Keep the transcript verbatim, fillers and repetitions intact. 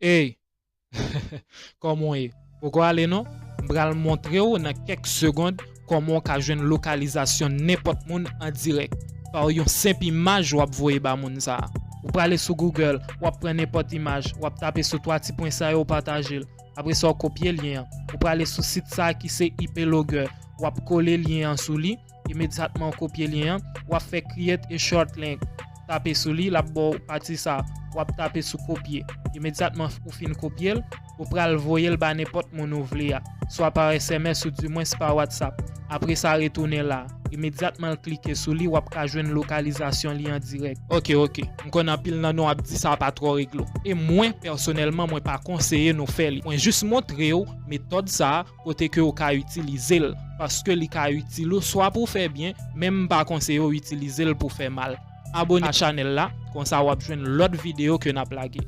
Ey! Kòman w ye? Poko ale non? M pral montre w nan kèk segond kòman w ka jwenn lokalizasyon nenpòt moun an dirèk, pa yon senp imaj w ap voye ba moun sa a. Ou prale sou Google, w ap pran nenpòt imaj, w ap tape sou twa ti pwen sa yo, w pataje l. Apre sa, w kopye lyen an. Ou prale sou sit sa a ki se IPLogger, w ap kole lyen an sou li. Imedyatman w kopye lyen an, w ap fè create a short link. Tape sou li, l ap ba w pati sa a. W ap tape sou kopye. Imedyatman ou fin kopye l, ou pral voye l ba nenpòt moun ou vle a, swa pa S M S ou dimwens pa WhatsApp. Apre sa, retounen la. Imedyatman l klike sou li, w ap ka jwenn lokalizasyon li an dirèk. Oke, oke. M konn anpil nan nou ap di sa pa twò regle w. E mwen, pèsonèlman, mwen pa konseye nou fè li. Mwen jis montre w metòd sa a kote ke w ka itilize l, paske li ka itil ou swa pou fè byen, men m pa konseye w itilize l pou fè mal. Abone a chanèl la, konsa w ap jwenn lòt videyo ke n ap lage.